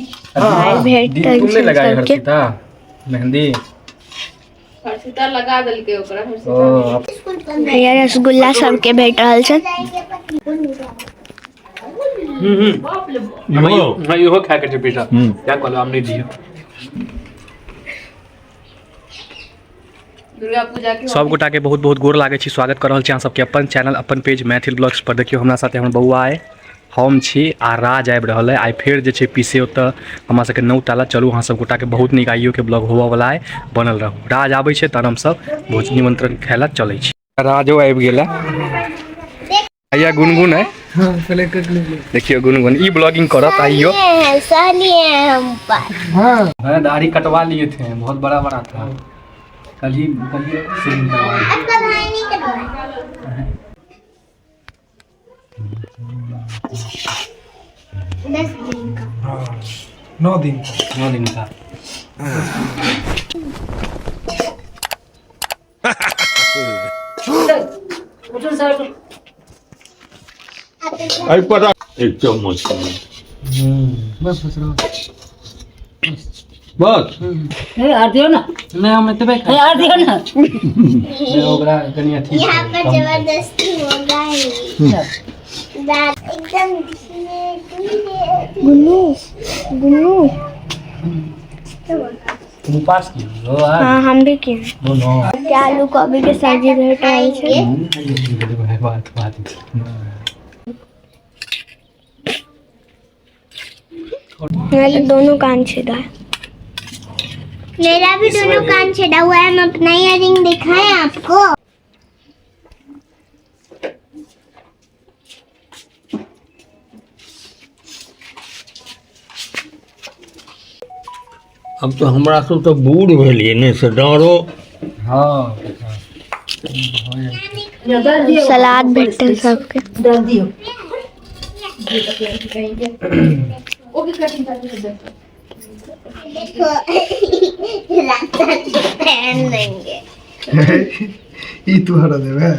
भेटल तुमने छै लगाई सबके। हर्षिता मेहंदी? हर्षिता लगा देलकै ओकरा हर्षिता। ओ भैया रसगुल्ला सबके भेट रहल छै। हम्म, इहो खाय के छै पिज्जा। क्या कहलो, हम नहीं दियो। दुर्गा पूजा के सब गोटा के बहुत बहुत गोर लागै छी, स्वागत कर रहल छी अहाँ सबके अपन चैनल अपन पेज मैथिल ब्लॉग्स पर। देखियौ, हमरा साथे हमर बौआ आइ, हम छी आ राज आबि रहल है। आइ फेर जे छै पीसे ओतऽ हमरा सबके नौ ताला। चलू, अहाँ सब गोटा के बहुत नीक आइयो के ब्लॉग होबऽ वाला है, बनल रहू। राज आबै छै तहन हमसब भोज निमंत्रण खाय ला चलै छी। राजो आबि गेला। भैया गुनगुन है, देखियौ गुनगुन ई ब्लॉगिंग करत आइयो। सहलिए हम पर। हाँ, दाढ़ी कटवा लिए थे, बहुत बड़ा बड़ा था। कल ही, कल ही शेविंग करवाए। आपका भाई नहीं करवाया। 10 दिन का। 9 दिन का। 9 दिन का। एहि पर एक चम्मच। बस बस रहो। बस। हे आर दियौ ने। नहीं, हम एतबे हे आर दियौ ने। खाइ, ओकरा कनि अथी छै, यहाँ पर कम छै। जबरदस्ती होगा ही। एकदम धीरे धीरे। गुन्नू, गुन्नू। तुम उपास किए हो आज? हाँ, हम भी किए। दोनों। क्या आलू गोभी के सब्जी भेट रहल छै। बात बात। मेरे दोनों कान छेदा है। मेरा भी दोनों कान छेदा हुआ है। हम अपना इयरिंग दिखाएं आपको? आब तऽ हमरा सब तऽ बूढ़ भेलियै ने से डाँरो। हाँ। सलाद भेटल सबके। दऽ दियौ। ओके, कटिंग करके दे। देखो, रास्ता पहन लेंगे। ई तू हरा देबे।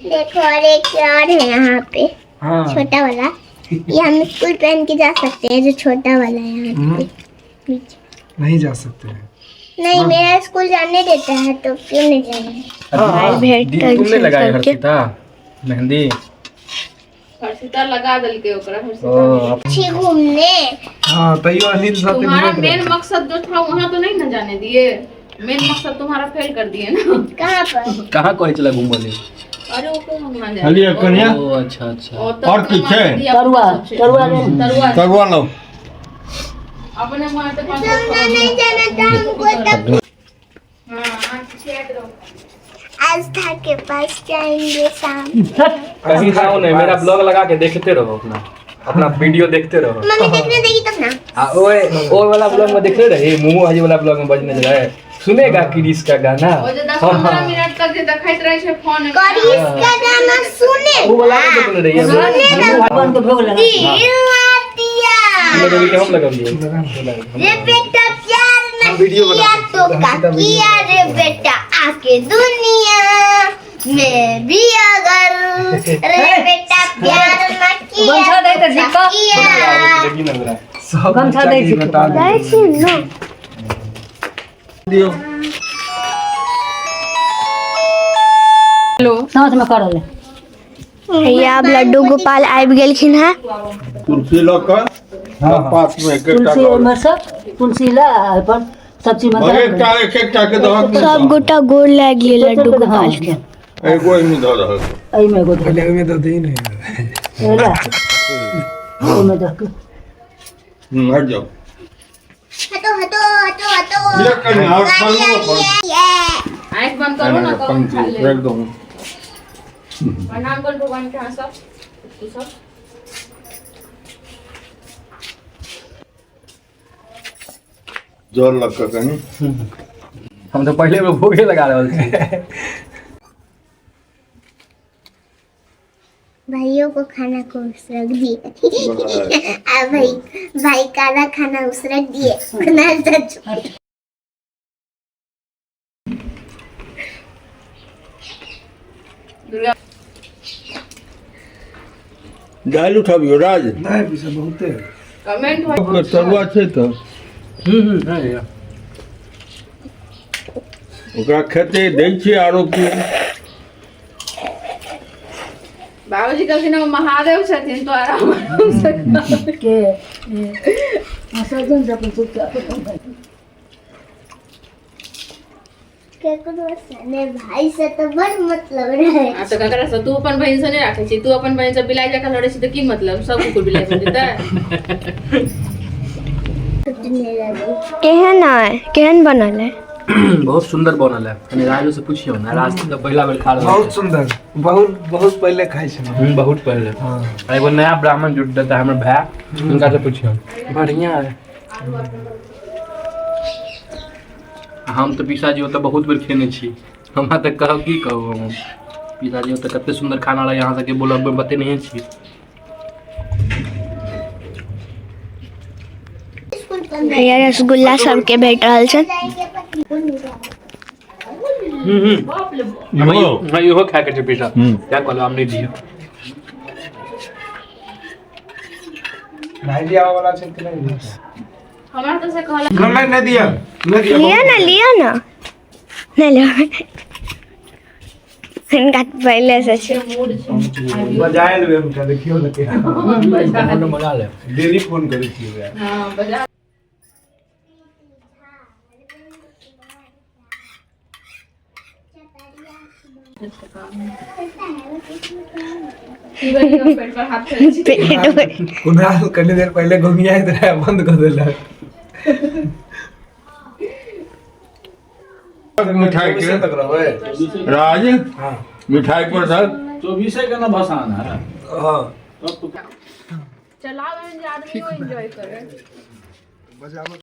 देखो, और एक और है यहाँ पे। हाँ। छोटा वाला, ये हम स्कूल पहन के जा सकते हैं, जो छोटा वाला है यहाँ पे पीछे। नहीं जा सकते हैं। नहीं, मेरा स्कूल जाने देता है तो क्यों नहीं जाएंगे? दी- तुमने लगाई हर्षिता मेहंदी? हर्षिता लगा देलकै ओकरा हर्षिता। ओ अच्छी घूमने। हाँ, तैयो अनिल साथे तुम्हारा घूमैत मेन रहे। मकसद जो था, वहाँ तो नहीं ना जाने दिए। मेन मकसद तुम्हारा फेल कर दिए ना। कहाँ पर? कहाँ कहै छलै घूमऽ लेल? अरे, वो क्यों वहाँ जाए? खालिए कनिया। ओ अच्छा अच्छा। और और की छै? तरुआ, तरुआ ले। तरुआ। तरुआ लो। अपने वहाँ से पाँच तुमने नहीं जाना था हमको तब। हाँ हाँ, छेड़ दो। आस्था के पास जाएंगे शाम। कहीं जाओ नहीं, मेरा ब्लॉग लगा के देखते रहो, अपना अपना वीडियो देखते रहो। मम्मी देखने देगी तब ना। आ ओए ओ वाला ब्लॉग में देखले रही, मोमो हाजी वाला ब्लॉग में बजने रहे, सुनेगा क्रिस का गाना। वो जो 10-15 मिनट तक जे देखैत रहे छै फोन में। करीस का गाना सुने। वो वाला नहीं देखले रही। भगवान के भोग लगा। दिल आतिया। लगेली के हम लगलिए। रे बेटा, प्यार न हम वीडियो किया बनाते तो हैं, का हम सीधा वीडियो किया रे बेटा, आके दुनिया में भी अगर रे बेटा, प्यार न किया गमछा दे तो तऽ का झिक्का। किया। देखी ना ओकरा। सब गमछा बच्चा दै के छी। बता दे। दियौ। साँझ में करल। भैया, अब लड्डू गोपाल आबि गेलखिन हैं। तुलसी लऽ कऽ पात मे एक एकटा तुलसी ओहिमे से तुलसी ला आ अपन सब चीज में दऽ। एकटा एक एकटा के दहक ने। सब गोटा गोर लागि गेल लड्डू गोपाल के। एगो एहिमे धऽ रहल। एहिमे एगो धऽ। पहले ओहिमे दऽ दही ने। ला, ओहिमे दऽ के। हट जाओ। हटो हटो हटो हटो। ये कनिया और गाड़ी खानो आ अपन। रही है। आँख बंद करो ना, कब खा ले। रख दो। प्रणाम कर भगवान के। हाँ, सब तू सब। जल लऽ कऽ कनि। हम तऽ पहिले बेर भोगे लगा रहल छी। भाइयों को खाना को उसरग दिए। आ भाई, भाई का आधा खाना उसरग दिए, नाश्ता छोड़। दुर्गा। दालि उठबियौ राज। नहीं, पीछे बहुते। कमेंट ओकर तरुआ छै तऽ ओकरा खेतै दै छियै आरो की। बाबूजी कहलखिन ओ महादेव छथिन तो आराम आराम से खा। के ए, सजन से अपन चुपचाप केकरो सने भाई से तो बड़ मतलब रहे। आ तऽ ककरा से तू अपन बहिन से नहि राखै छी, तू अपन बहिन से बिलाइ जकाँ लड़ै छी तऽ की मतलब सब कुकुर बिलाइ से जेतै? केहन है, केहन बनल है? बहुत सुंदर बनल है। कनि राजू से पूछियो ना, राज तऽ पहिला बेर खा रहल बहुत सुंदर, बहुत बहुत पहले खाइ छलहुँ। बहुत पहिले। हाँ। आ एगो नया ब्राह्मण जुट देता हमर भाय, हुनका से पूछियो। बढ़िया है। हम तऽ पिसाजी ओतऽ बहुत बेर खेने छी, हमरा तऽ कहब की कहू हम, पिसाजी ओतऽ कते सुंदर खाना रहै, अहाँ सबके ब्लॉग में बतेने छी। भैया रसगुल्ला सबके भेट रहल छै। हमरा इहो खायके छै पिसा, क्या कहलहुँ हम नहि दियौ। भाईजी आबै वाला छै कि नहीं? हमरा तऽ से कहलक। नहीं, नहीं दिया, नहीं दिया। लिअ ना, लिअ ना। नहीं लिअ, हिनका पहिले से छै। बजाय लेबै हुनका, देखियौ ने केना। मजा ले। डेली फोन करै छियै ओकरा। हँ बजा। की भेल, पेट पर हाथ फेरै छी? पेट। कुणाल कनी देर पहिले घुमियाइत रहे, बंद कऽ देलक। मिठाई के 24 तक रहबै। राज। हाँ। मिठाई पर सर। 24 के ना भसान है। हाँ। चलाओ एहन जे आदमी एन्जॉय करे। बजाबऽ।